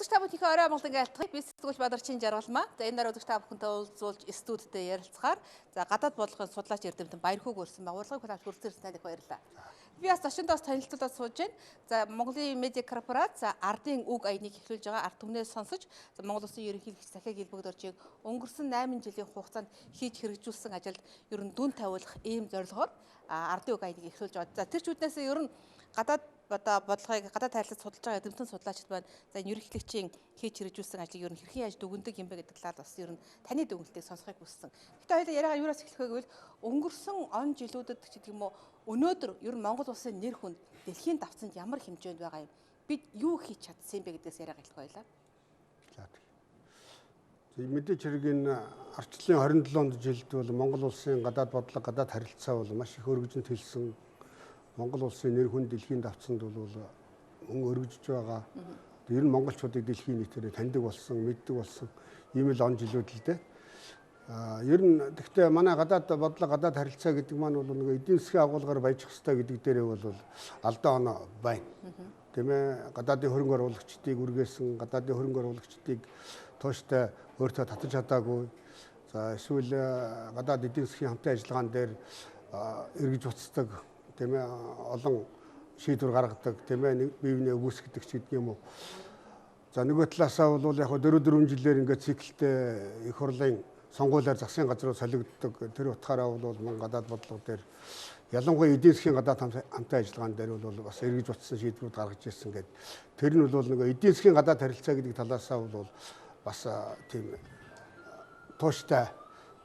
Үзэгч та бүхнийхээ орой амгалан айлтгая. Би сэтгүүлч Бадарчин Жаргалмаа. За энэ дараа үзэгч та бүхэнтэй уулзуулж студидтэй ярилцахаар за гадаад бодлогын судлаач эрдэмтэн Баярхүүг өрсөн ба урилгыг хүлээж авч хүрэлцэн ирсэн танд их баярлалаа. Би бас зочиндоос танилцуулаад сууж байна. За Монголын медиа корпорац за ардын үг аяныг эхлүүлж байгаа ард түмнээс сонсож за Монгол Улсын ерөнхийлөгч Захиа Гэлбэгдоржийг өнгөрсөн 8 жилийн хугацаанд хийж хэрэгжүүлсэн ажилд ер нь дүн тавиулах ийм зорилгоор ардын үг аяныг эхлүүлж байгаа. За тэр ч үднээс ер нь гадаад одоо бодлогыг гадаад харилцааг судалж байгаа эрдэмтэн судлаачид байна. За энэ ерөнхийлөгчийн хийж хэрэгжүүлсэн ажлыг ер нь хэрхэн яаж дүгнэдэг юм бэ гэдэг талаар бас ер нь таны дүгнэлтийг сонсохыг хүссэн. Гэхдээ хоёулаа яриагаа юураас эхлэх вэ гэвэл өнгөрсөн он жилүүдэд ч гэдэг юм уу өнөөдөр ер нь Монгол улсын нэр хүнд дэлхийн давцанд ямар хэмжээнд байгаа юм? Бид юу хийж чадсан юм бэ гэдгээс яриагаа эхлэх байлаа. За тийм. Мэдээч хэрэг энэ арчлалын 27-нд жилд бол Монгол улсын гадаад бодлого, гадаад харилцаа бол маш их өргөжин төлсөн. Монгол улсын нэр хүн дэлхийн давцанд бол мөн өргөжж байгаа. Ер нь монголчуудыг дэлхийн нийтээр таньдаг болсон, мэддэг болсон ийм л он жилүүд л дээ. Ер нь гэхдээ манай гадаад бодлого, гадаад харилцаа гэдэг маань бол нэг эдийн засгийн агуулгаар баяжих ёстой гэдэг дээрээ бол алдаа оноо байна. Тийм ээ, гадаадын хөрөнгө оруулагчдыг үргээсэн, гадаадын хөрөнгө оруулагчдыг тууштай өөртөө татаж чадаагүй. За эсвэл гадаад эдийн засгийн хамтын ажиллагаан дээр эргэж буцдаг, тийм ээ, олон шийдвэр гаргадаг, тийм ээ, бие биенээ үгүйсгэдэг ч гэдэг юм уу. За нөгөө талаасаа бол яг 4 жилээр ингээд циклтэй их хурлын сонгуулиар засгийн газруу солигддог. Тэр утгаараа бол мөн гадаад бодлого дээр ялангуяа эдийн засгийн гадаад хамтын ажиллагаан дээр бол бас эргэж утсан шийдвэрүүд гаргаж ирсэн гэдэг. Тэр нь бол нөгөө эдийн засгийн гадаад харилцаа гэдэг талаасаа бол бас тийм тууштай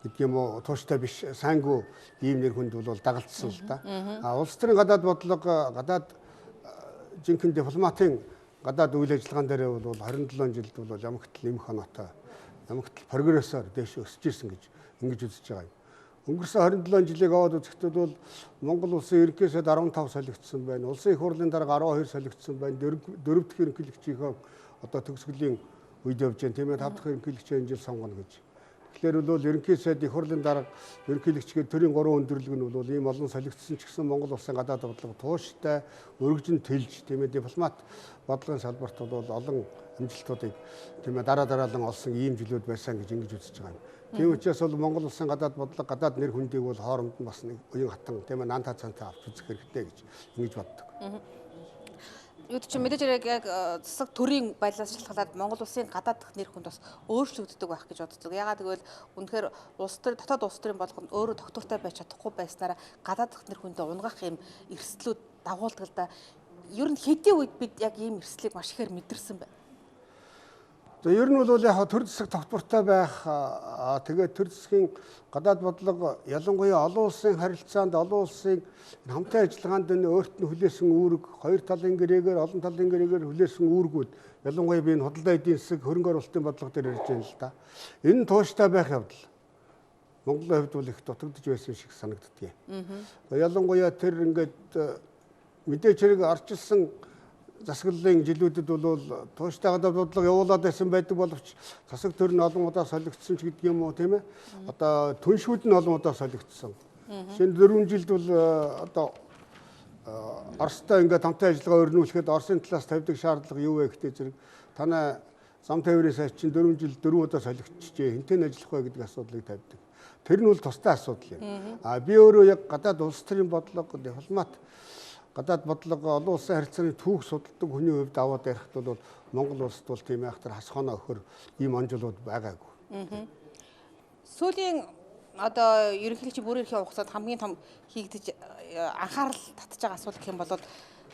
гэдэг юм уу, тууштай биш, сайнгүй ийм нэр хүнд бол дагалдсан л да. А улс төрийн гадаад бодлого, гадаад жинхэнэ дипломатын гадаад үйл ажиллагаан дээр бол 27 жилд бол ямагт л нэмэх оноотой, ямагт л прогрессоор дээш өсөж ирсэн гэж ингэж үзэж байгаа юм. Өнгөрсөн 27 жилийг аваад үзэхдээ бол Монгол улсын ерөнхий сайд 15 солигдсон байна. Улсын их хурлын дарга 12 солигдсон байна. Дөрөв дэх ерөнхийлөгчийнхөө одоо төгсгөлийн үед явж байна. Тийм ээ, 5 дахь ерөнхийлөгчөө энэ жил сонгоно гэж. Тэгэхээр бол ерөнхий сайд, их хурлын дарга, ерөнхийлөгчгээр төрийн 3 өндөрлөг нь бол ийм олон солигдсон ч гэсэн Монгол улсын гадаад бодлого тууштай өргөжин тэлж, тийм ээ, дипломат бодлогын салбарт бол олон амжилтуудыг, тийм ээ, дараа дараалан олсон ийм жилүүд байсан гэж ингэж үзэж байгаа юм. Тийм учраас бол Монгол улсын гадаад бодлого, гадаад нэр хүндийг бол хооронд нь бас нэг уян хатан, тийм ээ, наан цаантай авч үзэх хэрэгтэй гэж ингэж боддог. Юу ч мэдээж хэрэг яг засаг төрийн байдлаас шалтгаалаад Монгол улсын гадаад нэр хүнд бас өөрчлөгддөг байх гэж боддог. Ягаад гэвэл үнэхээр улс төр дотоод улс төрийн болгонд өөрөө тогтвортой байж чадахгүй байснараа гадаад нэр хүндээ унгах юм эрсдлүүд дагуулдаг л да. Ер нь хэдийн үед бид яг ийм эрсдлийг маш ихээр мэдэрсэн байна. За ер нь бол яг төр засаг тогтвортой байх, тэгээд төр засгийн гадаад бодлого ялангуяа олон улсын харилцаанд, олон улсын хамтын ажиллагаанд энэ өөрт нь хүлээсэн үүрэг, хоёр талын гэрээгээр, олон талын гэрээгээр хүлээсэн үүргүүд, ялангуяа би энэ худалдаа эдийн засаг, хөрөнгө оруулалтын бодлого дээр ярьж байна л да. Энэ нь тууштай байх явдал Монголын хувьд бол их дутагдж байсан шиг санагддаг. Ялангуяа тэр ингээд мэдээч хэрэг арчилсан засаглалын жилүүдэд бол тууштай гадаад бодлого явуулаад байсан байдаг боловч засаг төр нь олон удаа солигдсон ч гэдэг юм уу, тийм ээ. Одоо түншүүд нь олон удаа солигдсон. Шинэ 4 жилд бол одоо Оростой ингээд хамтын ажиллагаа өрнүүлэхэд Оросын талаас тавьдаг шаардлага юу вэ гэхдээ зэрэг танай зам тээврийн сайд чинь 4 жил 4 удаа солигдчихжээ. Хэнтэй нь ажиллах вэ гэдэг асуудлыг тавьдаг. Тэр нь бол тустай асуудал юм. А би өөрөө яг гадаад улс төрийн бодлого, дипломат гадаад бодлого, олон улсын харилцааны түүх судалдаг хүний хувьд аваад ярихад бол Монгол улсад бол тийм айхтар хас хоноо өхөр ийм онжлууд байгаагүй. Сүүлийн одоо ерөнхийлөгчийн бүрэн эрхийн хугацаанд хамгийн том хийгдэж анхаарал татж байгаа асуудал гэх юм бол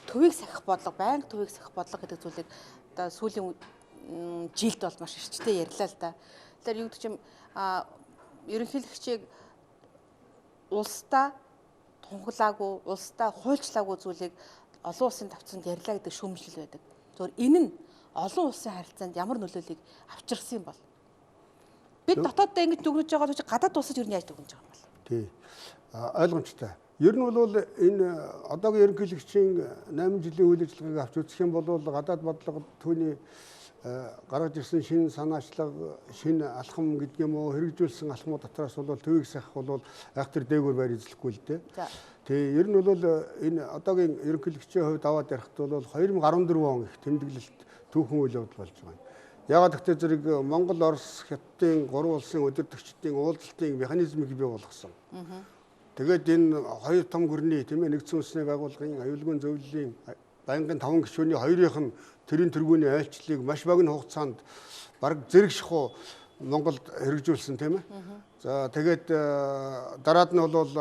төвийг сахих бодлого, байнга төвийг сахих бодлого гэдэг зүйлийг одоо сүүлийн жилд бол маш эрчтэй ярьлаа л да. Тэгэхээр юу гэдэг чинь ерөнхийлөгчийг улсдаа тунхаглаагүй, улсдаа хуульчлаагүй зүйлийг олон улсын тавцанд ярьлаа гэдэг шүүмжлэл байдаг. Зөвхөн энэ нь олон улсын харилцаанд ямар нөлөөллийг авчирсан юм бол? Бид дотооддоо ингэж дүгнэж байгаа бол гадаад улсад ер нь яаж дүгнэж байгаа юм бол? Тий. Ойлгомжтой. Ер нь бол энэ одоогийн ерөнхийлөгчийн 8 жилийн үйл ажиллагааг авч үзэх юм бол гадаад бодлого түүний гаргаж ирсэн шинэ санаачлага, шинэ алхам гэдэг юм уу, хэрэгжүүлсэн алхмууд дотроос бол төвийг сахих бол айхтар дээгүүр байр эзлэхгүй л дээ. Тий, ер нь бол энэ одоогийн ерөнхийлөгчийн хувьд аваад ярихад бол 2014 он их тэмдэглэлт Түүхэн үйл явдал болж байгаа юм. Яагаад гэвэл зэрэг Монгол, Орос, Хятадын гурван улсын удирдагчдын уулзалтын механизмыг бий болгосон. Тэгээд энэ хоёр том гүрний, тийм ээ, нэгдсэн үндэсний байгууллагын аюулгүй зөвлөлийн байнгын 5 гишүүний хоёрынх нь төрийн тэргүүний айлчлалыг маш богино хугацаанд бараг зэрэг шахуу Монголд хэрэгжүүлсэн, тийм ээ. За тэгээд дараад нь бол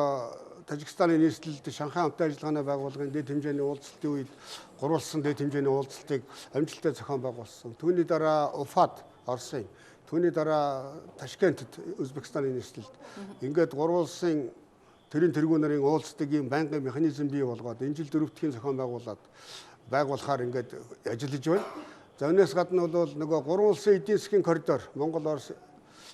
Тажикстаны нийслэлд Шанхай хамтын ажиллагааны байгууллагын дэд хэмжээний уулзалтын үед гурван улсын дэд хэмжээний уулзалтыг амжилттай зохион байгуулсан. Түүний дараа Уфад Оросын, түүний дараа Ташкентэд Узбекистаны нийслэлд ингээд гурван улсын төрийн тэргүүн нарын уулздаг ийм байнгын механизм бий болгоод энэ жил дөрөвдхийн зохион байгуулад байгуулахаар ингээд ажиллаж байна. За өнөөс гадна бол нөгөө гурван улсын эдийн засгийн коридор, Монгол, Орос,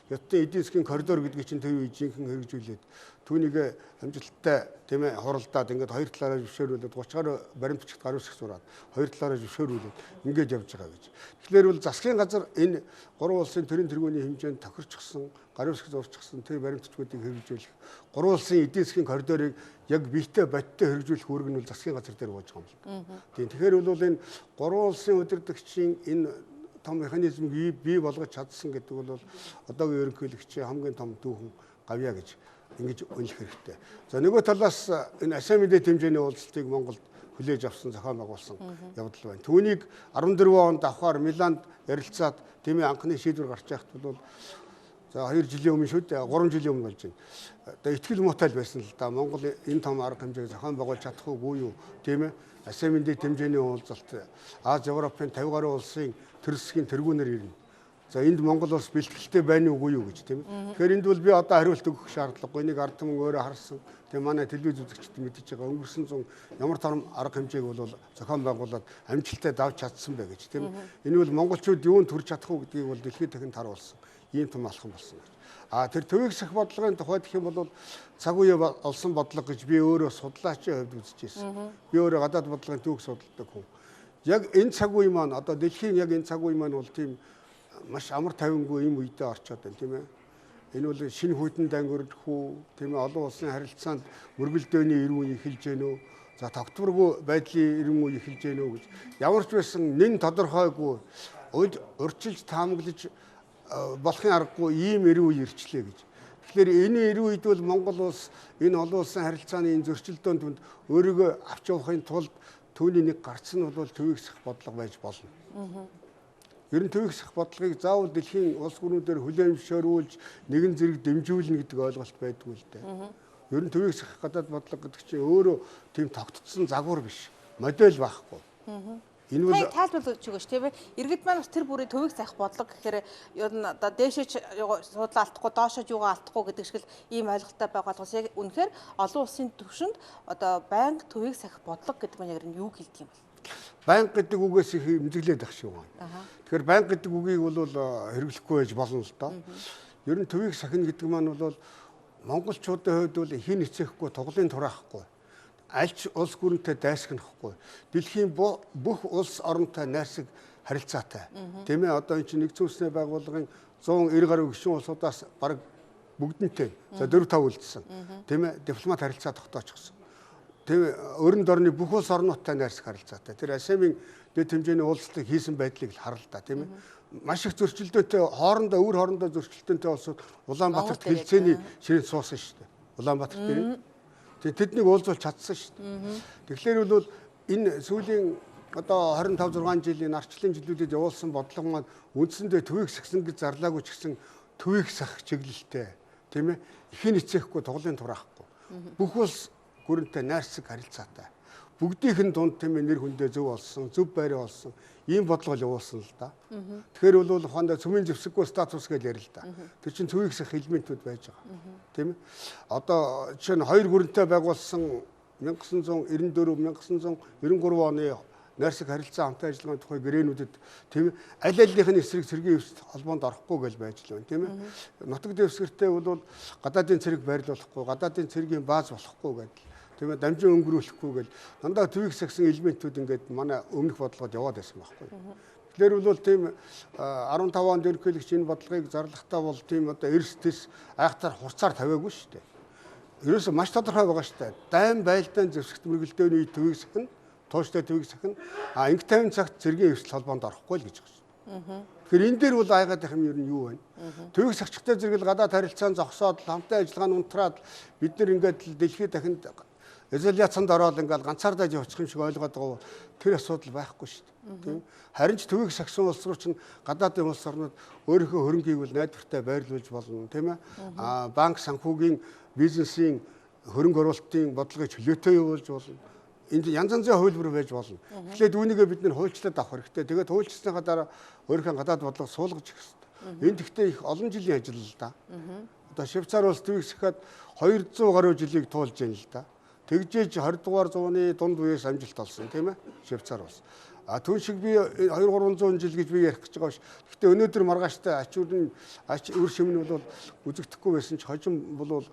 Хятадын эдийн засгийн коридор гэдгийг чинь тэр үе жинхэнэ хэрэгжүүлээд түүнийг амжилттай, тийм ээ, хуралдаад ингээд хоёр талаараа зөвшөөрүүлээд 30 гаруй баримт бичигт гаруй хэсэг зураад хоёр талаараа зөвшөөрүүлээд ингээд явж байгаа гэж. Тэгэхээр бол засгийн газар энэ гурван улсын төрийн тэргүүний хэмжээнд тохирчихсан, гаруй хэсэг зурчихсан тэр баримт бичгүүдийг хэрэгжүүлэх, гурван улсын эдийн засгийн коридорыг яг биетэй бодиттой хэрэгжүүлэх үүрэг нь бол засгийн газар дээр бууж байгаа юм л да. Тийм, тэгэхээр бол энэ гурван улсын удирдагчийн энэ том механизмыг бий болгож чадсан гэдэг бол одоогийн ерөнхийлөгчийн хамгийн том түүхэн гавьяа гэж ингэж үнэлэх хэрэгтэй. За нөгөө талаас энэ АСЕАН дэд хэмжээний уулзалтыг Монголд хүлээж авсан, зохион байгуулсан явдал байна. Түүнийг 14 онд авахар Миланд ярилцаад, тийм ээ, анхны шийдвэр гарч яхад бол за 2 жилийн өмнө шүү дээ, 3 жилийн өмнө болж байна. Одоо итгэл муутай л байсан л да. Монгол энэ том арга хэмжээг зохион байгуулж чадах уугүй юу, тийм ээ. АСЕАН дэд хэмжээний уулзалт Ази, Европын 50 гаруй улсын төр засгийн тэргүүнээр ирнэ. За энд Монгол улс бэлтгэлтэй байна уугүй юу гэж, тийм ээ. Тэгэхээр энд бол би одоо хариулт өгөх шаардлагагүй. Энийг ард түмэн өөрөө харсан. Тэгээ манай телевиз үзэгчид мэдэж байгаа. Өнгөрсөн зун ямар том арга хэмжээг бол зохион байгуулад амжилттай давж чадсан бэ гэж, тийм ээ. Энэ бол монголчууд юунд төрж чадах уу гэдгийг бол дэлхийд дахин таруулсан. Ийм том алхам болсон гэж. А тэр төвийг сах бодлогын тухайд гэх юм бол цаг үе олсон бодлого гэж би өөрөө судлаачийн хувьд үзэж байсан. Би өөрөө гадаад бодлогын түүх судалдаг хүн. Яг энэ цаг үе маань, одоо дэлхийн яг энэ цаг үе маань бол тийм маш амар тайвангүй ийм үедээ орчод байна, тийм ээ. Энэ бол шинэ хүйтэн дангирх үү, тийм ээ, олон улсын харилцаанд мөргөлдөөний ирүүн үе эхэлж гэнэ үү? За тогтворгүй байдлын ирүүн үе эхэлж гэнэ үү гэж. Ямар ч байсан нэн тодорхойгүй, урьдчилж таамаглаж болохын аргагүй ийм ирүүн үе ирчлээ гэж. Тэгэхээр энэ ирүүн үед бол Монгол улс энэ олон улсын харилцааны энэ зөрчилдөөн түнд өөрийгөө авч явахын тулд түүний нэг гарц нь бол төвийг сах бодлого байж болно. Ер нь төвийг сах бодлогыг заавал дэлхийн улс гүрнүүдээр хүлээн зөвшөөрүүлж нэгэн зэрэг дэмжүүлнэ гэдэг ойлголт байдгүй л дээ. Ер нь төвийг сах гадаад бодлого гэдэг чинь өөрөө тийм тогтцсон загвар биш. Модель байхгүй. Энэ бол тайлбарлаж өгөөч, тийм ээ. Иргэд маань бас тэр бүрийн төвийг сах бодлого гэхээр ер нь одоо дээшээч судлаа алдахгүй, доошоо юугаа алдахгүй гэдэг шиг л ийм ойлголттой байгаа болохоос яг үнэхээр олон улсын түвшинд одоо байнга төвийг сах бодлого гэдэг нь яг юу хэлдэг юм бэ? Байнга гэдэг үгээс их эмзэглээд ах шиг байна. Тэгэхээр байнга гэдэг үгийг бол хэрэглэхгүй байж болно л доо. Ер нь төвийг сахина гэдэг маань бол монголчуудын хувьд бол хин эцэхгүй, туглын тураахгүй, альч улс гүрэнтэй дайсагнахгүй, дэлхийн бүх улс оронтой найрсаг харилцаатай. Тийм ээ, одоо энэ чинь нэгдсэн үндэсний байгууллагын 190 гаруй гишүүн улсуудаас бараг бүгдэнтэй за 4 5 үлдсэн. Тийм ээ, дипломат харилцаа тогтоочихсон. Тийм, өрн дорны бүх улс орнуудтай найрсаг харилцаатай. Тэр АСЕАН дэд хэмжээний уулзалтыг хийсэн байдлыг л харал та, тийм ээ. Маш их зөрчилдөөнтэй, хоорондоо өвөр хоорондоо зөрчилдөөнтэй улсууд Улаанбаатарт хэлцээний ширээнд суусан шүү дээ. Улаанбаатар дээр. Тэднийг уулзуулж чадсан шүү дээ. Тэгэхээр бол энэ сүүлийн одоо 25 6 жилийн арчлын жилүүдэд явуулсан бодлого маань үндсэндээ төвийг сахисан гэж зарлаагүй ч гэсэн төвийг сахих чиглэлтэй, тийм ээ, ихэн эцэхгүй, туглын тураахгүй, бүх улс гүрэнтэй найрсаг харилцаатай, бүгдийнх нь дунд, тийм ээ, нэр хүндээ зөв олсон, зөв байраа олсон ийм бодлого явуулсан л да. Тэгэхээр бол ухаандаа цөмийн зэвсэггүй статус гэж ярил л да. Тэр чинь төвийг сах элементүүд байж байгаа. Тийм ээ. Одоо жишээ нь хоёр гүрэнтэй байгуулсан 1994 1993 оны найрсаг харилцаа хамтын ажиллагааны тухай гэрээнүүдэд, тийм ээ, аль алийнхын эсрэг цэргийн дэвсгэр холбоонд орохгүй гэж байж л байна, тийм ээ. Нутаг дэвсгэртэй бол гадаадын цэрэг байрлуулахгүй, гадаадын цэргийн бааз болохгүй гэдэл, тийм ээ, дамжин өнгөрүүлэхгүй гэл дандаа төвийг сахисан элементүүд ингээд манай өмнөх бодлогод яваад байсан байхгүй. Тэгэхээр бол тийм 15 онд ерөнхийлөгч энэ бодлогыг зарлахтаа бол тийм одоо эрс тэс айхтар хурцаар тавиагүй шүү дээ. Ерөөсө маш тодорхой байгаа шүү дээ. Дайн байлдаан зэвсэгт мөргөлдөөний төвийг сахина, Тууштай төвийг сахина. А инх 50 цагт цэргийн эвсэл холбоонд орохгүй л гэж байгаа шүү. Тэгэхээр энэ дээр бол айгаад их юм ер нь юу вэ? Төвийг сахичихтай зэрэг л гадаад харилцаан зогсоод хамтын ажиллагаа нь унтраад бид нар ингээд дэлхийд дахинд изоляцанд ороод ингээд ганцаардаж явчих юм шиг ойлгоод байгаа тэр асуудал байхгүй шүү дээ. Тийм. Харин ч төвийг сахисан улс руу чинь гадаадын улс орнууд өөрийнхөө хөрөнгийг бол найдвартай байрлуулж болно, тийм ээ. А банк санхүүгийн бизнесийн хөрөнгө оруулалтын бодлогыг чөлөөтэй явуулж болно. Энд янз янзын хувилбар байж болно. Тэгэхээр үүнийгээ бид нэр хуульчлаад авах хэрэгтэй. Тэгээд хуульчсныхаа дараа өөрийнхөө гадаад бодлого суулгаж өгөх хэрэгтэй. Энэ гэхдээ их олон жилийн ажил л да. Одоо Швейцар улс төвийг сахиад 200 гаруй жилийг туулж байна л да. Тэгжээж 20 дугаар зууны дунд үеэс амжилт олсон, тийм ээ? Швейцар улс. А түн шиг би 200-300 жил гэж би ярих гэж байгаа биш. Гэхдээ өнөөдөр маргааштай ач үр нь ач үр шим нь бол үзэгдэхгүй байсан ч хожим бол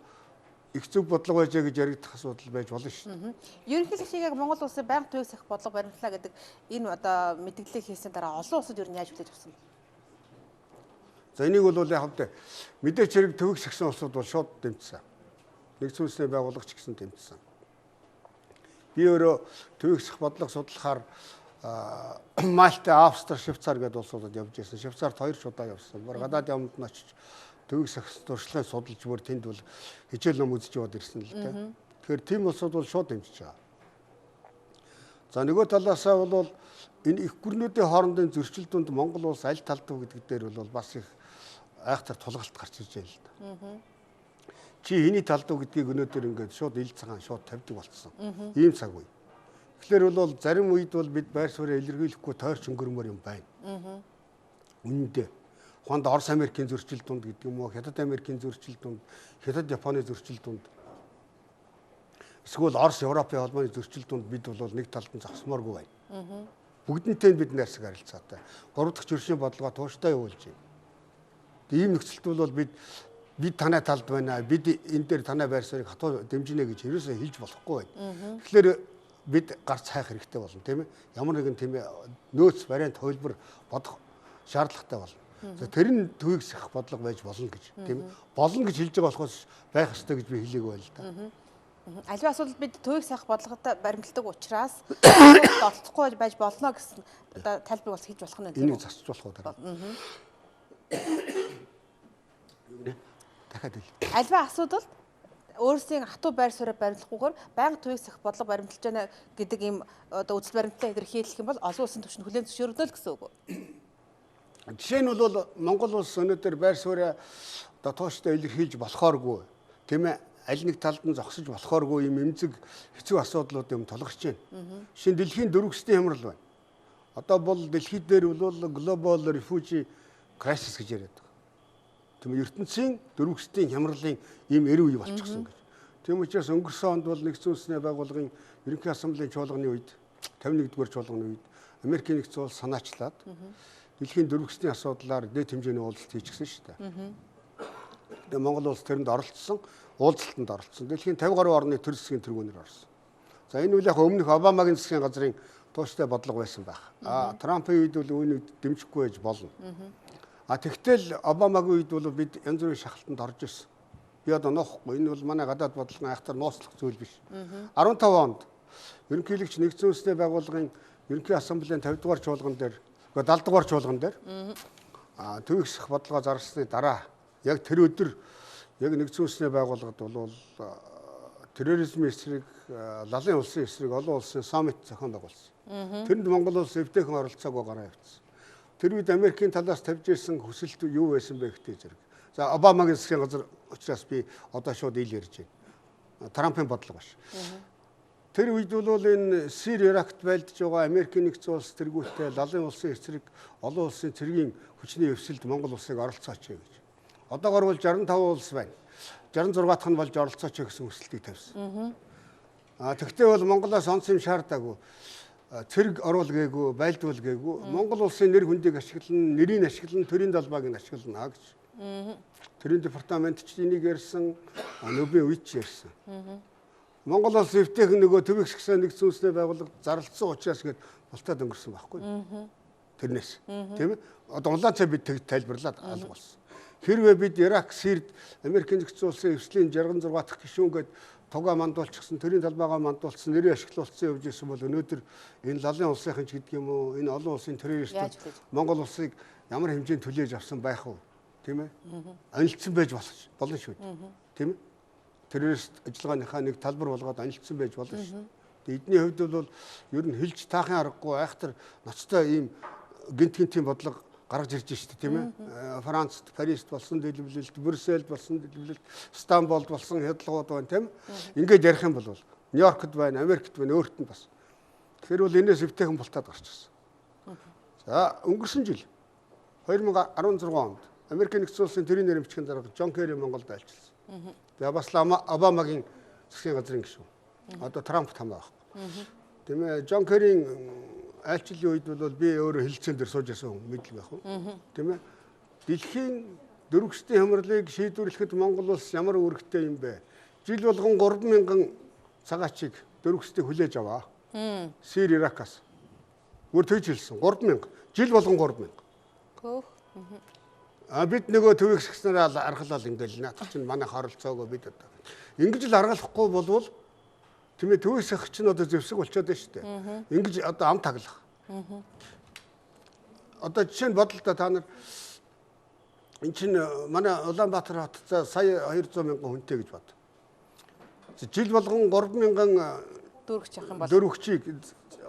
их зөв бодлого байжээ гэж яригдах асуудал байж болно шүү дээ. Ерөнхийлөгчийг яг Монгол улсын байнга төвийг сахих бодлого баримтлаа гэдэг энэ одоо мэдээллийг хийсэн дараа олон улсууд ер нь яаж хүлээж авсан бэ? За энийг бол яг хавтаа мэдээч хэрэг төвийг сахисан улсууд бол шууд дэмжсэн. Нэгдсэн үндэсний байгууллага ч гэсэн дэмжсэн. Би өөрөө төвийг сах бодлого судлахаар Мальта, Австри, Швейцар гэдэг улсуудад явж байсан. Швейцарт 2 удаа явсан. Гадаад явмад нь очиж төвийг сахисан туршлагыг судалж бүр тэнд бол хичээл ном үзэж яваад ирсэн л дээ. Тэгэхээр тийм улсууд бол шууд дэмжиж байгаа. За нөгөө талаасаа бол энэ их гүрнүүдийн хоорондын зөрчил дүнд Монгол улс аль талд вэ гэдэг дээр бол бас их айхтар тулгалт гарч ирж байна л да. Чи хэний талд вэ гэдгийг өнөөдөр ингээд шууд ил цагаан шууд тавьдаг болцсон. Ийм цаг үе. Тэгэхээр бол зарим үед бол бид байр сууриа илэрхийлэхгүй тойрч өнгөрмөр юм байна. Үнэндээ. Ухаанд Орос Америкийн зөрчил дунд гэдэг юм уу, Хятад Америкийн зөрчил дунд, Хятад Японы зөрчил дунд эсвэл Орос Европын холбооны зөрчил дунд бид бол нэг талд нь зогсмооргүй байна. Бүгдэнтэй бид найрсаг харилцаатай. Гурав дахь жиршийн бодлогоо тууштай явуулж байна. Ийм нөхцөлд бол бид танай талд байна. Бид энэ дээр танай байр суурийг хатуу дэмжинэ гэж ерөөсөө хэлж болохгүй байна. Тэгэхээр бид гарц хайх хэрэгтэй болно, тийм ээ. Ямар нэгэн тийм нөөц вариант хувилбар бодох шаардлагатай болно. За тэр нь төвийг сахих бодлого байж болно гэж, тийм ээ. Болно гэж хэлж байгаа болохоос байх ёстой гэж би хэлээгүй байл л да. Аливаа асуудал бид төвийг сахих бодлоготой баримталдаг учраас оролцохгүй байж болно гэсэн одоо тайлбар бас хийж болох нь тийм үү? Энийг засч болох уу дараа. Юу гэнэ? Дахиад хэл. Аливаа асуудалд өөрсдийн хатуу байр сууриа баримтлахгүйгээр байнга төвийг сахих бодлого баримталж байна гэдэг ийм одоо үзэл баримтлалаа илэрхийлэх юм бол олон улсын түвшинд хүлээн зөвшөөрөгдөл гэсэн үг үү? Жишээ нь бол Монгол улс өнөөдөр байр сууриа одоо тууштай илэрхийлж болохооргүй, тийм ээ, аль нэг талд нь зогсож болохооргүй юм эмзэг хэцүү асуудлууд юм тулгарч байна. Шинэ дэлхийн дөрвөсдийн хямрал байна. Одоо бол дэлхий дээр бол global refugee crisis гэж яриад байгаа. Тийм ертөнцийн дөрвөсдийн хямралын ийм эрүү үе болчихсон гэж. Тийм учраас өнгөрсөн онд бол нэгдсэн үндэсний байгууллагын ерөнхий ассамблеийн чуулганы үед 51-р чуулганы үед Америкийн нэгдсэн улс санаачлаад дэлхийн дөрвөсдийн асуудлаар дээд хэмжээний уулзалт хийчихсэн шүү дээ. Тэгээ Монгол улс тэрэнд оролцсон, уулзалтанд оролцсон. Дэлхийн 50 гаруй орны төр засгийн тэргүүнээр орсон. За энэ үйл яг өмнөх Обамагийн засгийн газрын тууштай бодлого байсан байх. А Трампын үед бол үүнийг дэмжихгүй байж болно. А тэгтэл Обамагийн үед бол бид янз бүрийн шахалтанд орж ирсэн. Би одоо нуухгүй. Энэ бол манай гадаад бодлогын айхтар нууцлах зүйл биш. 15 онд ерөнхийлөгч нэгдсэн үндэсний байгууллагын ерөнхий ассамблеийн 50 дугаар чуулган дээр, 70 дугаар чуулган дээр төвийг сах бодлогоо зарласны дараа яг тэр өдөр яг нэгдсэн үндэсний байгууллагад бол терроризмын эсрэг, лалын улсын эсрэг олон улсын саммит зохион байгуулсан. Тэрэнд Монгол улс эвтэйхэн оролцоогоо гараа явуулсан. Тэр үед Америкийн талаас тавьж ирсэн хүсэлт юу байсан бэ гэдэг зэрэг. За Обамагийн засгийн газар учраас би одоо шууд ил ярьж байна. Трампын бодлого биш. Тэр үед бол энэ Сири Иракт байлдж байгаа Америкийн нэгдсэн улс тэргүүтээ лалын улсын эсрэг олон улсын цэргийн хүчний эвсэлд Монгол улсыг оролцооч гэж. Одоогор бол 65 улс байна. 66 дахь нь болж оролцооч гэсэн хүсэлтийг тавьсан. А тэгвэл бол Монголоос онц юм шаардаагүй. Цэрэг оруул гээгүй, байлдуул гээгүй. Монгол улсын нэр хүндийг ашиглан, нэрийг ашиглан, төрийн далбааг нь ашиглана гэж. Төрийн департамент ч энийг ярьсан, нөбийн үед ч ярьсан. Монгол улс эвтэйхэн нөгөө төвийг сахисан нэгдсэн үндэсний байгууллага зарлцсан учраас гээд бултаад өнгөрсөн байхгүй. Тэрнээс. Тийм ээ? Одоо улаан цай бид тэг тайлбарлаад алга болсон. Хэрвээ бид Ирак, Сирид Америкийн нэгдсэн улсын эвслийн 66 дахь гишүүн гээд Туга мандуулчихсан, төрийн талбайгаа мандуулсан, нэрээ ашиглуулсан явж исэн бол өнөөдөр энэ лалын улсынхан ч гэдэг юм уу, энэ олон улсын террористүүд Монгол улсыг ямар хэмжээнд түлээж авсан байх вэ? Тийм ээ? Анилцсан байж болно шүү дээ. Тийм ээ? Террорист ажиллагааныхаа нэг талбар болгоод анилцсан байж болно шүү дээ. Эдний хувьд бол ер нь хэлж таахын аргагүй айхтар ноцтой ийм гинт гинтийн бодлого гаргаж ирж шүү дээ, тийм ээ. Францд, Парист болсон дэлбэлэлт, Брюссельд болсон дэлбэлэлт, Стамбулд болсон хядлагууд байна, тийм ээ. Ингээд ярих юм бол Нью-Йоркд байна, Америкт байна, өөрт нь бас. Тэгэхээр бол энэс эвтэйхэн бултаад гарчихсан. За, өнгөрсөн жил 2016 онд Америкийн нэгдсэн улсын төрийн нэрэмжлэгийн дарга Джон Керри Монголд айлчилсан. Тэгээ бас Обамагийн засгийн газрын гишүүн. Одоо Трамп хамаа байхгүй. Тийм ээ, Джон Керрийн айлчлалын үед бол би өөрөө хэлэлцээн дээр сууж байсан хүн мэдл байх уу? Тийм ээ. Дэлхийн дөрвөсдийн хямралыг шийдвэрлэхэд Монгол улс ямар үүрэгтэй юм бэ? Жил болгон 3000 цагаачийг дөрвөсдийг хүлээж аваа. Сири, Иракаас. Бүр тэгж хэлсэн. 3000. Жил болгон 3000. Хөөх. А бид нөгөө төвийг сагснараа аргалал ингээл наадах чинь манай оролцоогоо бид одоо. Ингэж л аргалахгүй болвол тийм ээ, төвийг сах чинь одоо зэвсэг болчиход байна шүү дээ. Ингэж одоо ам таглах. Одоо жишээ нь бодол та нар эн чинь манай Улаанбаатар хот за сая 200 мянган хүнтэй гэж бод. Жил болгон 3000 дөрвөгч явах юм бол дөрвөгчийг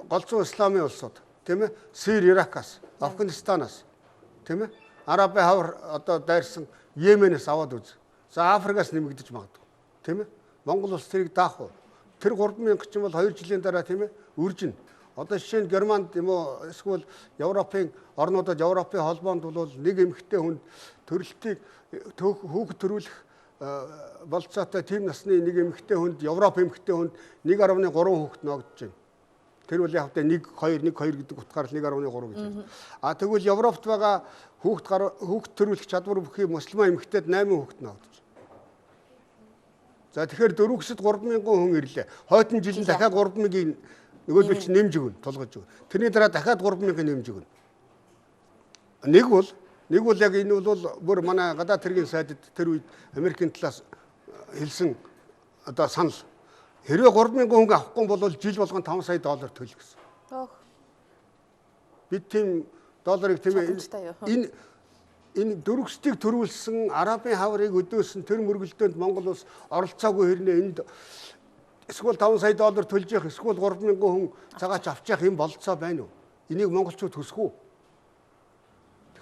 голцоо исламын улсууд, тийм ээ, Сири, Иракаас, Афганистанаас, тийм ээ, Арабын хавар одоо дайрсан Йеменээс аваад үз. За Африкаас нэмэгдэж магадгүй. Тийм ээ? Монгол улс тэрийг даах уу? Тэр 3000 ч юм бол 2 жилийн дараа, тийм ээ, үржинэ. Одоо жишээ нь Германд юм уу эсвэл Европын орнуудад Европын холбоонд бол нэг эмэгтэй хүнд төрөлтийг хүүхэд төрүүлэх болцоотой тийм насны нэг эмэгтэй хүнд Европ эмэгтэй хүнд 1.3 хүүхэд ногдож байна. Тэр бол яг 1 2 1 2 гэдэг утгаар л 1.3 гэж байна. А тэгвэл Европт байгаа хүүхэд төрүүлэх чадвар бүхий мусульман эмэгтэйд 8 хүүхэд ногдож. За тэгэхээр дөрвөсөд 3000 хүн ирлээ. Хойтон жил нь дахиад 3000-ийн нөгөөдөл чинь нэмж өгнө, тулгаж өгнө. Тэрний дараа дахиад 3000-ийн нэмж өгнө. Нэг бол яг энэ бол бүр манай гадаад хэргийн сайдад тэр үед Америкийн талаас хэлсэн одоо санал. Хэрвээ 3000 хүн авахгүй бол жил болгон 5 сая доллар төлөх гэсэн. Бид тийм долларыг тийм энэ энэ дөрвөсдийг төрүүлсэн Арабын хаврыг өдөөсөн тэр мөргөлдөөнд Монгол улс оролцоогүй хэрнээ энд эсвэл 5 сая доллар төлж явах эсвэл 3000 хүн цагаач авч явах юм болцоо байна уу? Энийг монголчууд хүсэх үү?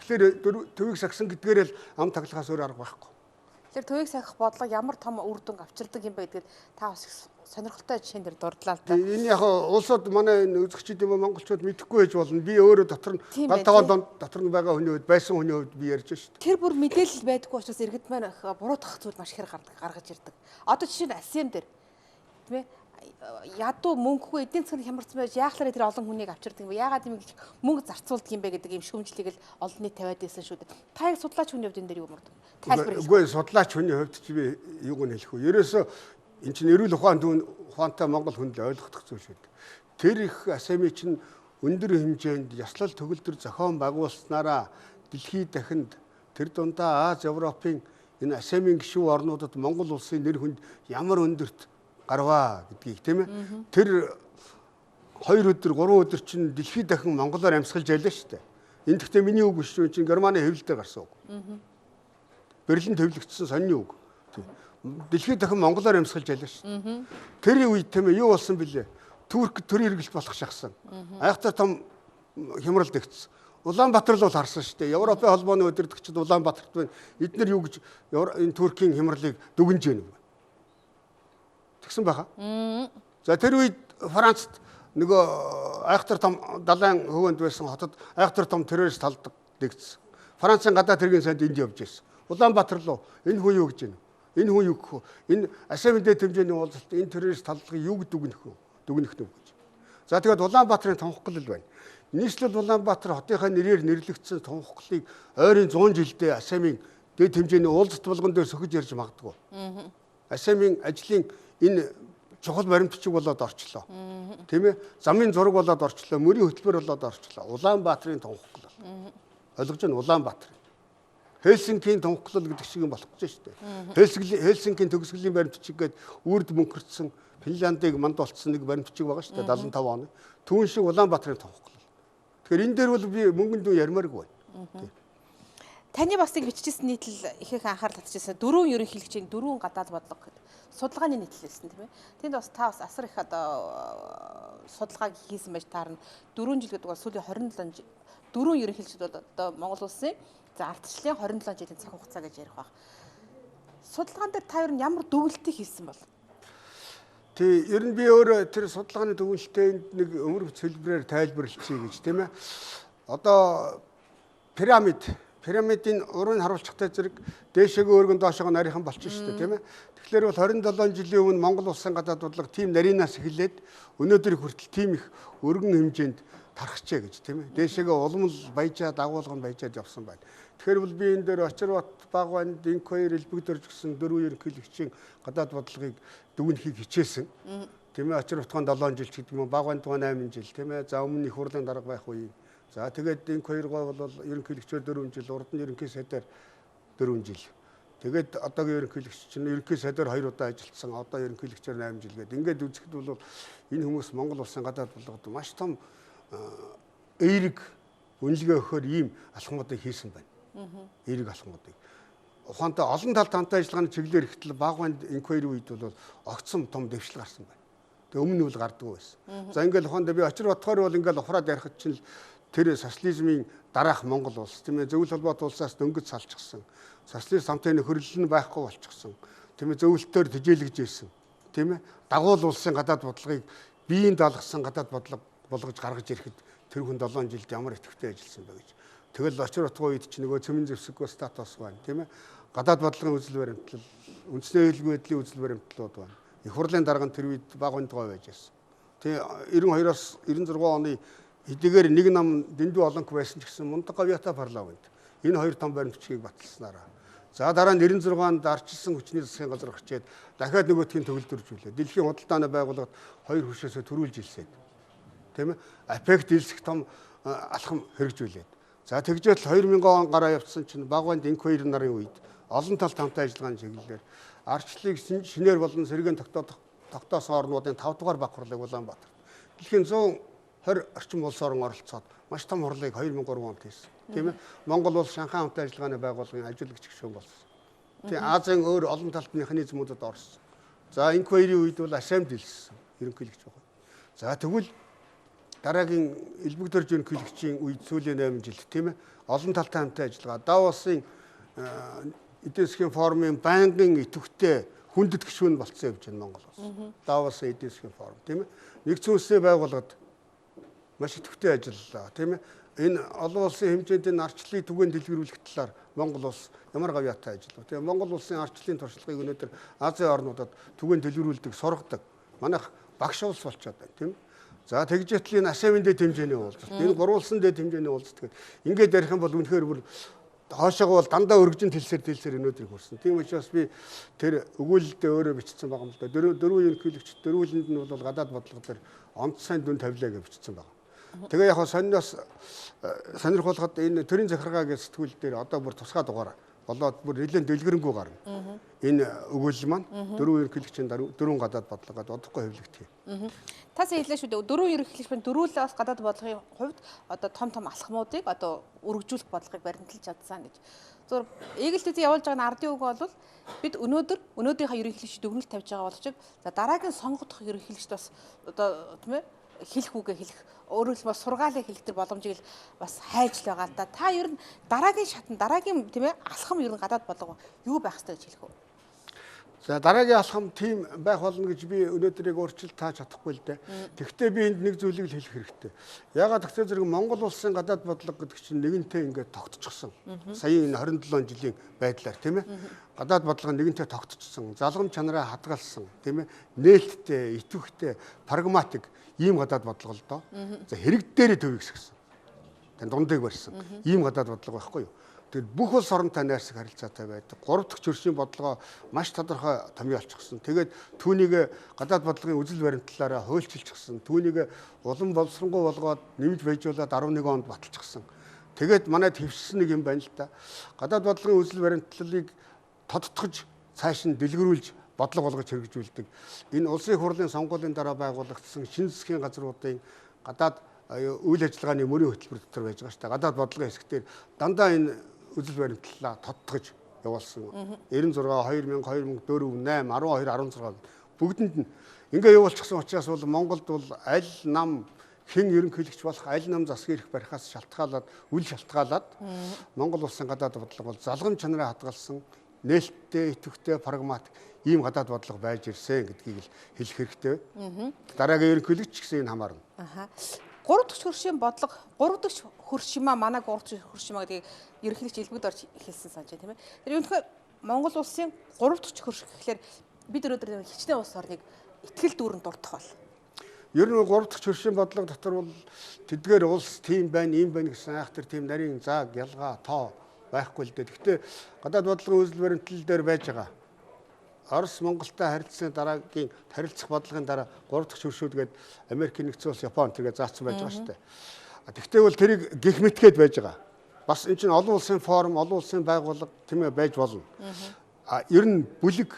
Тэгэхээр төвийг сагсан гэдгээр л ам таглахаас өөр арга байхгүй. Тэгэхээр төвийг сахих бодлого ямар том үр дүн авчирдаг юм бэ гэдгийг та бас сонирхолтой жишээн дээр дурдлаа л да. Энэ яг улсууд манай энэ үзэгчид юм уу монголчууд мэдэхгүй байж болно. Би өөрөө дотор нь гал тогоон донд дотор нь байгаа хүний хувьд байсан хүний хувьд би ярьж шүү дээ. Тэр бүр мэдээлэл байдаггүй учраас иргэд маань буруутгах зүйл маш ихээр гаргаж ирдэг. Одоо жишээ нь Асем дээр тийм ээ ядуу мөнгөгүй эдийн засгийн хямарсан байж яахлаарэ тэр олон хүнийг авчирдаг юм бэ? Яагаад юм гэж мөнгө зарцуулдаг юм бэ гэдэг юм шүүмжлийг л олон нийт тавиад байсан шүү дээ. Та яг судлаач хүний хувьд энэ дээр юу мөрдөг? Тайлбар хэлэх. Үгүй судлаач хүний хувьд чи би юуг нь хэлэх вэ? Ерөөсөө эн чинь эрүүл ухаантай монгол хүнд л ойлгохдох зүйл шүү дээ. Тэр их Асеми чинь өндөр хэмжээнд яслал төгөлдөр зохион байгуулснараа дэлхийд дахинд тэр дундаа Аз, Европын энэ Асемийн гишүүн орнуудад Монгол улсын нэр хүнд ямар өндөрт гарваа гэдгийг тийм ээ. Тэр 2 өдөр 3 өдөр чинь дэлхийд дахин монголоор амьсгалж ялаа шүү дээ. Энэ гэхдээ миний үг биш шүү чинь Германы хэвлэл дээр гарсан үг. Берлинд хэвлэгдсэн сонины үг. Дэлхийд дахин монголоор амьсгалж ялаа шүү дээ. Тэр үед тийм ээ юу болсон бэлээ? Турк төрийн эргэлт болох шахсан. Айхтар том хямрал дэгдсэн. Улаанбаатар л бол харсан шүү дээ. Европын холбооны удирдагчид Улаанбаатарт байна. Эднэр юу гэж энэ Туркийн хямралыг дүгнж яах вэ? Тэгсэн байхаа. За тэр үед Францд нөгөө айхтар том далайн хөвөнд байсан хотод айхтар том террорист талдаг дэгдсэн. Францын гадаад хэргийн сайд энд явж байсан. Улаанбаатар руу энэ хүн юу гэж байна? Энэ хүн юу гэх вэ? Энэ Асемийн дэд хэмжээний уулзалт энэ террорист талдлагыг юу гэдэг дүгнэх вэ? Дүгнэх нү гэж. За тэгээд Улаанбаатарын тунхаглал байна. Нийслэл Улаанбаатар хотынхаа нэрээр нэрлэгдсэн тунхаглалыг ойрын 100 жилдээ Асемийн дэд хэмжээний уулзалт болгон дээр сөхөж ярьж магадгүй. Асемийн ажлын энэ чухал баримтчиг болоод орчлоо. Тийм ээ? Замын зураг болоод орчлоо, мөрийн хөтөлбөр болоод орчлоо. Улаанбаатарын тунхаглал. Ойлгож байна Улаанбаатар. Хельсинкийн тунхаглал гэдэг шиг юм болох гэж шүү дээ. Хельсинкийн төгсгөлийн баримт бичиг гээд үрд мөнхөрдсөн Финляндыг манд болцсон нэг баримт бичиг байгаа шүү дээ 75 оны. Түүн шиг Улаанбаатарын тунхаглал. Тэгэхээр энэ дээр бол би мөнгөн дүү ярмааргүй байна. Таны бас нэг бичижсэн нийтлэл их их анхаарал татчихсан. Дөрвөн ерөнхийлөгчийн дөрвөн гадаад бодлого гэдэг судалгааны нийтлэл байсан тийм ээ. Тэнд бас та бас асар их одоо судалгааг хийсэн байж таарна. 4 жил гэдэг бол сүүлийн 27 жил дөрвөн ерөнхийлөгчд бол одоо Монгол улсын за ардчлалын 27 жилийн цаг хугацаа гэж ярих байх. Судалгаан дээр та ер нь ямар дүгнэлтийг хийсэн бол? Тий, ер нь би өөрөө тэр судалгааны дүгнэлтээ нэг өмөрөх хэлбэрээр тайлбарлчихъя гэж тийм ээ. Одоо пирамидын урыг харуулчихтай зэрэг дээшээгээ өргөн доошоогоо нарийнхан болчих шүү дээ тийм ээ. Тэгэхээр бол 27 жилийн өмнө Монгол улсын гадаад бодлого тийм нарийнаас эхлээд өнөөдөр хүртэл тийм их өргөн хэмжээнд тархжээ гэж тийм ээ. Дээшээгээ улам л баяжаад агуулга нь баяжаад явсан байна. Тэгэхээр бол би энэ дээр Очирбат, Багван, Динк хоёр, Элбэг дөрж гэсэн дөрвөн ерөнхийлөгчийн гадаад бодлогыг дүгнэхийг хичээсэн. Тийм ээ. Очирбатхан 7 жил ч гэдэг юм уу, Багван 8 жил тийм ээ. За өмнө их хурлын дарга байх үе. За тэгээд Динк хоёр гоо бол ерөнхийлөгчөөр 4 жил, урд нь ерөнхий сайдаар 4 жил. Тэгээд одоогийн ерөнхийлөгч чинь ерөнхий сайдаар 2 удаа ажилласан, одоо ерөнхийлөгчөөр 8 жил гээд ингээд үзэхэд бол энэ хүмүүс Монгол улсын гадаад бодлогод маш том эерэг үнэлгээ өгөхөөр ийм алхмуудыг хийсэн байна. Эерэг алхмуудыг. Ухаантай олон талд хамтын ажиллагааны чиглэлээр ихтэл Багванд инквайри үед бол огцом том дэвшил гарсан байна. Тэгээ өмнө нь бол гардаггүй байсан. За ингээл ухаандаа би Очир батгаар бол ингээл ухраад ярихад чинь тэр социализмын дараах Монгол улс тийм ээ зөвлөл холбоот улсаас дөнгөж салчихсан. Социалист хамтын нөхөрлөл нь байхгүй болчихсон. Тийм ээ зөвлөлтөөр тэжээлгэж ирсэн. Тийм ээ дагуул улсын гадаад бодлогыг биеийн даалгасан гадаад бодлого болгож гаргаж ирэхэд тэр хүн 7 жилд ямар идэвхтэй ажилласан бэ гэж. Тэгэл Очир батгай үед чи нөгөө цөмөн зэвсэггүй статус байна тийм ээ. Гадаад бодлогын үзэл баримтлал, үндэсний аюулгүй байдлын үзэл баримтлалууд байна. Их хурлын дарга нь тэр үед Багван гой байж байсан. Тэгээ 92-оос 96 оны хэдийгээр нэг нам дэндүү олонх байсан ч гэсэн Мундаг гавьяатай парламент энэ хоёр том баримт бичгийг баталснараа. За дараа нь 96 онд арчилсан хүчний засгийн газар гарчээд дахиад нөгөөтхийн төгөлдржүүлээ. Дэлхийн худалдааны байгууллагад хоёр хөшөөсөө төрүүлж илсээд. Тийм ээ. АПЕК-т илсэх том алхам хэрэгжүүлээд. За тэгжээд 2000 он гараа явцсан чинь Багванд инквайри нарын үед олон талд хамтын ажиллагааны чиглэлээр арчлалыг шинээр болон сэргээн тогтоосон орнуудын 5 дугаар баг хурлыг Улаанбаатарт дэлхийн 120 орчим улс орон оролцоод маш том хурлыг 2003 онд хийсэн. Тийм ээ. Монгол улс Шанхай хамтын ажиллагааны байгууллагын ажиллагч гишүүн болсон. Тийм Азийн өөр олон талт механизмуудад орсон. За инквайри үед бол АСЕМ-д илссэн ерөнхийлөгч байгаа. За тэгвэл дараагийн элбэг дөрж ерөнхийлөгчийн үед сүүлийн 8 жилд тийм ээ олон талтай хамтын ажиллагаа Давосын эдийн засгийн форумын байнгын идэвхтэй хүндэт гишүүн болцсон явж байна Монгол улс. Давосын эдийн засгийн форум тийм ээ. Нэгдсэн үндэсний байгууллагад маш идэвхтэй ажиллалаа тийм ээ. Энэ олон улсын хэмжээнд энэ арчлалыг түгээн дэлгэрүүлэх талаар Монгол улс ямар гавьяатай ажиллав. Тэгээ Монгол улсын арчлалын туршлагыг өнөөдөр Азийн орнуудад түгээн дэлгэрүүлдэг, сургадаг. Манайх багш улс болчиход байна тийм ээ. За тэгжээтэл энэ АСЕМ-ийн дэд хэмжээний уулзалт, энэ гурван улсын дэд хэмжээний уулзалт гэдэг. Ингээд ярих юм бол үнэхээр бүр хоошоогоо бол дандаа өргөжин тэлсээр өнөөдрийг хүрсэн. Тийм учраас би тэр өгүүлэлдээ өөрөө бичсэн байгаа юм л да. Дөрвөн ерөнхийлөгч дөрвөлөнд нь бол гадаад бодлого дээр онц сайн дүн тавилаа гэж бичсэн байгаа. Тэгээ яг сонноос сонирхолход энэ төрийн захиргаа гэж сэтгүүл дээр одоо бүр тусгай дугаар болоод бүр нэлээд дэлгэрэнгүй гарна. Энэ өгүүлэл маань дөрвөн ерөнхийлөгчийн дөрвөн гадаад бодлого гэдээ удахгүй хэвлэгдэх юм. Та сая хэллээ шүү дээ. Дөрвөн ерөнхийлөгч маань дөрвөлээ бас гадаад бодлогын хувьд одоо том том алхмуудыг одоо өргөжүүлэх бодлогыг баримталж чадсан гэж. Зөв Eagle TV явуулж байгаа ардын үг бол бид өнөөдрийнхөө ерөнхийлөгч дүгнэлт тавьж байгаа боловч за дараагийн сонгогдох ерөнхийлөгчд бас одоо тийм ээ хэлэх үгээ хэлэх, өөрөөр хэлбэл сургаалыг хэлэх тэр боломжийг бас хайж л байгаа л да. Та ер нь дараагийн шатн, дараагийн тийм ээ алхам ер нь гадаад бодлого юу байх ёстой гэж хэлэх вэ? За дараагийн алхам тийм байх болно гэж би өнөөдөр яг өөрчилж тааж чадахгүй л дээ. Тэгэхдээ би энд нэг зүйлийг л хэлэх хэрэгтэй. Ягаад гэвэл зэрэг Монгол улсын гадаад бодлого гэдэг чинь нэгэнтээ ингээд тогтчихсон. Саяын энэ 27 жилийн байдлаар тийм ээ. Гадаад бодлого нэгэнтээ тогтчихсон. Залгам чанараа хадгалсан тийм ээ. Нээлттэй, идэвхтэй, прагматик ийм гадаад бодлого л доо. За хэрэг дээрээ төвийг сгсэн. Тань дундыг барьсан. Ийм гадаад бодлого байхгүй юу? Тэгэд бүх улс оронтой найрсаг харилцаатай байдаг. Гурав дахь чөршийн бодлогоо маш тодорхой томьёолчихсон. Тэгээд түүнийг гадаад бодлогын үзэл баримтлалаараа хуульчилчихсан. Түүнийг улам боловсронгуй болгоод нэмж баяжуулаад 11 онд баталчихсан. Тэгээд манайд хэвшсэн нэг юм байна л да. Гадаад бодлогын үзэл баримтлалыг тодтогч цааш нь дэлгэрүүлж бодлого болгож хэрэгжүүлдэг. Энэ улсын хурлын сонгуулийн дараа байгуулагдсан шинэ засгийн газруудын гадаад үйл ажиллагааны мөрийн хөтөлбөр дотор байж байгаа шүү дээ. Гадаад бодлогын хэсгээр дандаа энэ үзэл баримтлалаа тодтогч явуулсан. 96, 2000, 2004, 8, 12, 16 бүгдэнд нь ингээ явуулчихсан учраас бол Монголд бол аль нам хэн ерөнхийлөгч болох, аль нам засгийн эрх барихаас шалтгаалаад, үл шалтгаалаад Монгол улсын гадаад бодлого бол залгам чанараа хадгалсан, нээлттэй, идэвхтэй, прагматик ийм гадаад бодлого байж ирсэн гэдгийг л хэлэх хэрэгтэй. Дараагийн ерөнхийлөгч гэсэн энэ хамаарна. Аха. 3 дахь хөршийн бодлого, 3 дахь хөрш юм а, манай 3 дахь хөрш юм а гэдгийг ерөнхийлөгч элбэгд орж хэлсэн санаж байна, тийм ээ. Тэр ерөнхийдөө Монгол улсын 3 дахь хөрш гэхлээр бид өнөөдөр хичнээн улс орныг итгэл дүүрэн дурдах бол. Ер нь 3 дахь хөршийн бодлого дотор бол тэдгээр улс тийм байна, ийм байна гэсэн айхтар тийм нарийн зааг, ялгаа, тоо байхгүй л дээ. Гэхдээ гадаад бодлогын үзэл баримтлал дээр байж байгаа. Орос Монголтой харилцсны дараагийн харилцах бодлогын дараа 3 дахь хөршүүд гээд Америк нэгдсэн улс, Япон тэргээ заасан байж байгаа шүү дээ. Тэгвэл бол тэрийг гих мэтгээд байж байгаа. Бас энэ чинь олон улсын форум, олон улсын байгууллага тийм ээ байж болно. Ер нь бүлэг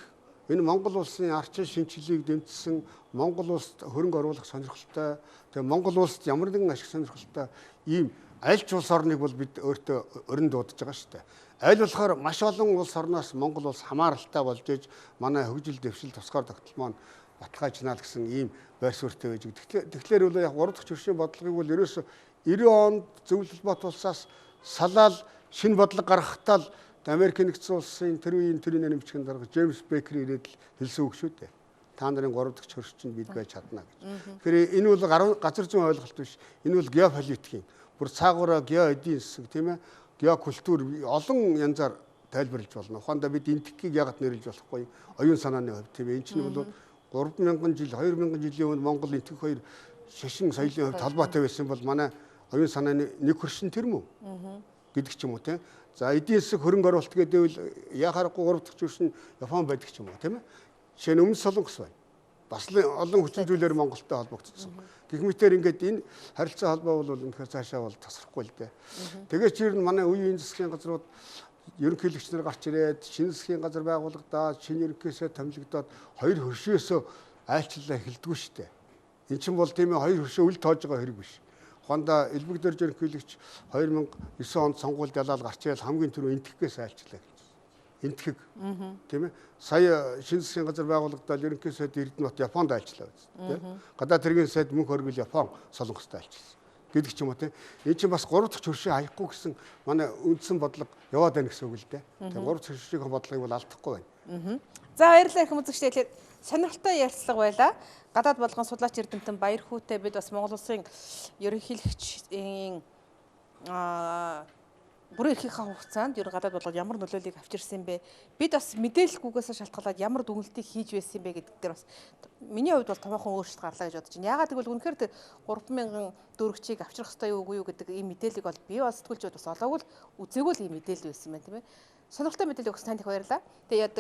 энэ Монгол улсын арчин шинжилгээг дэмжсэн, Монгол улсад хөрөнгө оруулах сонирхолтой, тэгээ Монгол улсад ямар нэгэн ашиг сонирхолтой ийм аль ч улс орныг бол бид өөртөө өрн дуудаж байгаа шүү дээ. Аль болохоор маш олон улс орноос Монгол улс хамааралтай болж иж манай хөгжил дэвшил тусгаар тогтол маань баталгаажнаа л гэсэн ийм байр суурьтай байж. Тэгэхээр бол яг 3 дахь хөршийн бодлогыг бол ерөөсө 90 онд зөвлөл бот улсаас салаал шинэ бодлого гаргахтаа л Америк нэгдсэн улсын тэр үеийн төрийн нэмчгэн дарга Джеймс Бейкер ирээд л хэлсэн үг шүү дээ. Та нарын 3 дахь хөрш чинь бид байж чадна гэж. Тэгэхээр энэ бол газар зүйн ойлголт биш. Энэ бол геополитикийн бүр цаагаараа гео эдийн засаг тийм ээ, геокультур олон янзаар тайлбарлаж болно. Ухаандаа бид энтхийг яагаад нэрлэж болохгүй? Оюун санааны хувьд тийм ээ. Энэ чинь бол 3000 жил, 2000 жилийн өмнө Монгол энтх хоёр шашин соёлын хувьд холбоотой байсан бол манай оюун санааны нэг хөршин тэр мүү гэдэг ч юм уу тийм. За эдийн засаг хөрөнгө оруулалт гэдэг үл яхаарахгүй 3 дахь хөршин Япон байдаг ч юм уу тийм ээ. Жишээ нь Өмнөд Солонгос байна. Бас л олон хүчин зүйлээр Монголтой холбогдсон. Гэх мэтээр ингээд энэ харилцаа холбоо бол үнэхээр цаашаа бол тасрахгүй л дээ. Тэгээд чи ер нь манай үеийн засгийн газрууд ерөнхийлөгч нар гарч ирээд шинэ засгийн газар байгуулагдаад шинэ ерөнхийсээ томилогдоод хоёр хөршөөсөө айлчлалаа эхэлдэггүй шүү дээ. Эн чинь бол тийм ээ хоёр хөршөө үл тоож байгаа хэрэг биш. Ухаандаа элбэг дөрж ерөнхийлөгч 2009 онд сонгуульд ялаад гарч ирэл хамгийн түрүү энтхгээс айлчлаа гэж. Энтхэг тийм ээ. Сая шинэ засгийн газар байгуулагдаад ерөнхий сайд Эрдэнэбат Японд айлчлаа гэж тийм. Гадаад хэргийн сайд мөнх хөргөл Япон Солонгостой айлчилсан гэдэг ч юм уу тийм. Энэ чинь бас 3 дахь хөршөө хаяхгүй гэсэн манай үндсэн бодлого яваад байна гэсэн үг л дээ. Тэгээ 3 дахь хөршийн бодлогыг бол алдахгүй байна. За баярлалаа их үзэгчдээ. Тэгэхээр сонирхолтой ярилцлага байлаа. Гадаад болгон судлаач эрдэмтэн Баярхүүтэй бид бас Монгол улсын ерөнхийлөгчийн бүрэн эрхийнхаа хугацаанд ер нь гадаад бодлогод ямар нөлөөллийг авчирсан бэ? Бид бас мэдээлэлгүйгээс шалтгаалаад ямар дүгнэлтийг хийж байсан бэ гэдэг дээр бас миний хувьд бол томоохон өөрчлөлт гарлаа гэж бодож байна. Яагаад гэвэл үнэхээр тэр 3000 дөрөгчийг авчрах ёстой юу үгүй юу гэдэг ийм мэдээллийг бол би бол сэтгүүлч бас олоогүй л үзээгүй л ийм мэдээлэл байсан байна тийм ээ. Сонирхолтой мэдээлэл өгсөн танд их баярлалаа. Тэгээд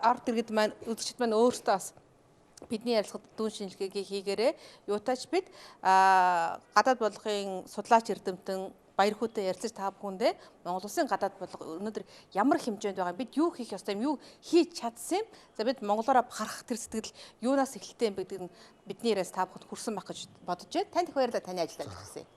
ард иргэд маань үзэгчид маань өөрсдөө бас бидний ярилцлагад дүн шинжилгээг хийгээрэй. Юутаач бид гадаад бодлогын судлаач эрдэмтэн Баярхүүтэй ярилцаж та бүхэндээ Монгол улсын гадаад бодлого өнөөдөр ямар хэмжээнд байгаа, бид юу хийх ёстой юм, юу хийж чадсан юм. За бид монголоороо бахархах тэр сэтгэл юунаас эхэлтэй юм бэ гэдэг нь бидний яриас та бүхэнд хүрсэн байх гэж бодож байна. Танд их баярлалаа, таны ажил амжилт хүсье.